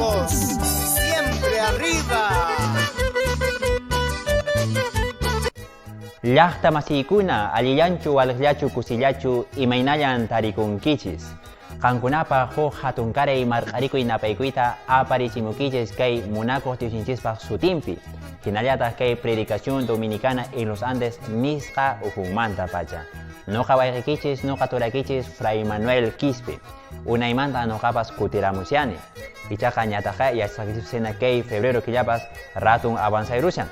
Marcos, siempre arriba. Llaqta masiykuna, allillanchu, waliqllachu, kusillachu, imaynallan tarikunkichis. Qankunapaq huk hatunkaray marq'arikuy napaykuyta aparichimukichis kay munakuq Diosninchispaq sutinpi, hinallataq kay Predicación Dominicana en los Andes nisqa ukhunmanta pacha. Nuqa wayqikichis, nuqa turakichis Fray Manuel Quispe. Unaymantan nuqapas kutiramushani. Ichaqa ñataqqa yachasqaykichis hina kay febrero killapas ratun avanzayrushan.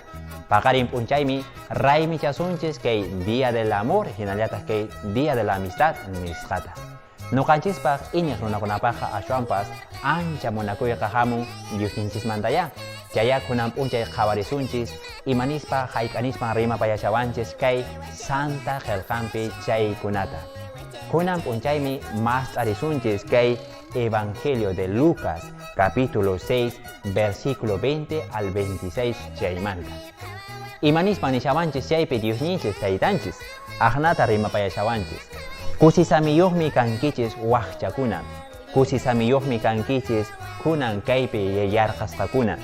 Paqarin p'unchaymi raymichasunchis kay Día del Amor hinallataq kay Día de la Amistad nisqata. Nuqanchispaq iñiq runakunapaqqa ashwanpas ancha munakuyqa hamun Diosninchismantayá. Chayá kunan p'unchay qhawarisunchis imanispa hayk'anispan rimapayashawanchis kay Santa Qelqanpi chaykunata. Kunan p'unchaymi mast'arisunchis kay Evangelio de Lucas, capítulo 6, versículo 20 al 26 chaymanta. Imanispan nishawanchis chaypi Diosninchis Taytanchis, aqnata rimapayashawanchis. Kusisamiyuqmi kankichis waqchakuna, kusisamiyuqmi kankichis kunan kaypi yarqasqakuna,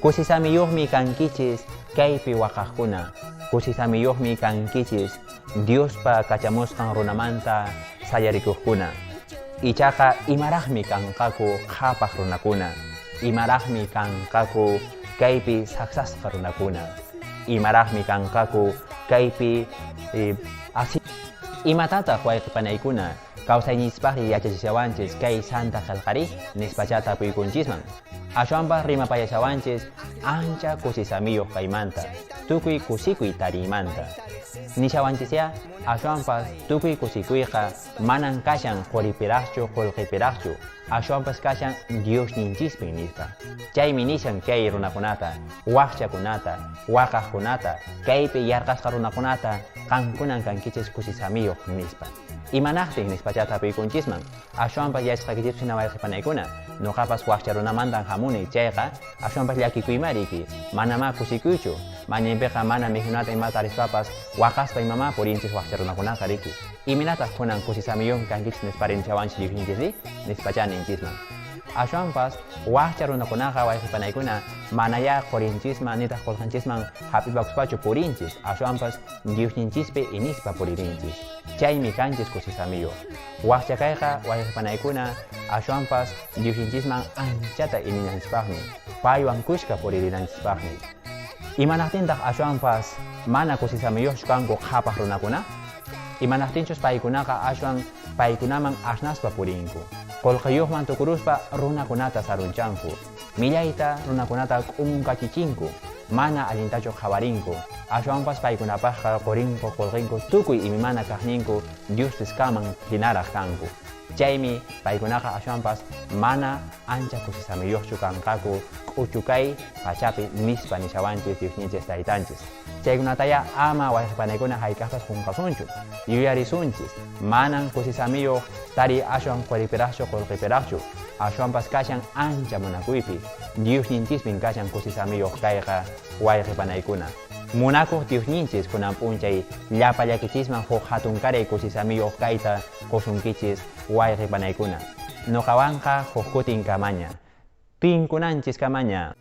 kusisamiyuqmi kankichis kaypi waqaqkuna, kusisamiyuqmi kankichis Diospa kachamusqan runamanta sayarikuqkuna. Ichaqa imaraqmi kanqaku qhapaq runakuna, imaraqmi kanqaku kaypi saksasqa runakuna, imaraqmi kanqaku kaypi asi. Imatataq wayqe panaykuna kawsayninchispaqri yachachishawanchis kay Santa Qelqari? Nispachá tapuykunchisman. Ashwanpas rimapayashawanchis ancha kusisamiyuq kaymanta, tukuy kusikuy tariymanta. Nishawanchisyá ashwanpas tukuy kusikuyqa manan kashan qoripiraqchu qolqepiraqchu, ashwanpas kashan Diosninchispin nispa. Chaymi nishan kay runakunata, waqchakunata, waqaqkunata, kaypi yarqasqa runakunata, qankunan kankichis kusisamiyuq nispa. Imanaqtin nispachá tapuykunchisman, ashwanpas yachasqaykichis hina wayqe panaykuna, noqapas waqcha runamantan hamuni, chayqa ashwanpas llakikuymá riki, manamá kusikuychu, mañaypiqa mana mikhunata imata tarispapas waqaspa imamá purinchis waqcha runakunaqa riki. Imaynataq kunan kusisamiyuqmi kankichis nispa rinchawanchis Diosninchisri? Nispachá ninchisman. Ashwanpas waqcha runakunaqa wayqe panaykuna manayá qorinchisman nitaq qolqenchisman hap'ipakuspachu purinchis, ashwanpas Diosninchispi inispa puririnchis. Chaymi kanchis kusisamiyuq. Waqcha kayqa wayqe panaykuna ashwanpas Diosninchisman anchata ininanchispaqmi, paywan kushka puririnanchispaqmi. Imanaqtintaq ashwanpas mana kusisamiyuqchu kanku qhapaq runakuna? Imanaqtinchus paykunaqa ashwan paykunaman asnaspa purinku, qolqeyuqman tukuruspa runakunata sarunchanku, millayta runakunata k'umunkachichinku, mana allintachu qhawarinku, ashwanpas paykunapaqqa qorinku qolqinku tukuy imimana kaqninku Diospis kanman hinaraq kanku. Chaymi paykunaqa ashwanpas mana ancha kusisamiyuqchu kanqaku k'uchu kay pachapi nispa nishawanchis Diosninchis Taytanchis. Chaykunatayá ama wayqe panaykuna hayk'aqpas qunqasunchu. Yuyarisunchis, manan kusisamiyuq tariy ashwan qoripiraqchu qolqepiraqchu, ashwanpas kashan ancha munakuypi. Diosninchispin kashan kusisamiyuq kayqa wayqe panaykuna. Munakuq Diosninchis kunan p'unchay llapallakichisman huk hatunkaray kusisamiyuq kayta qosunkichis wayqe panaykuna. Noqawanqa huk kutin kamaña. Tinkunanchis kamaña.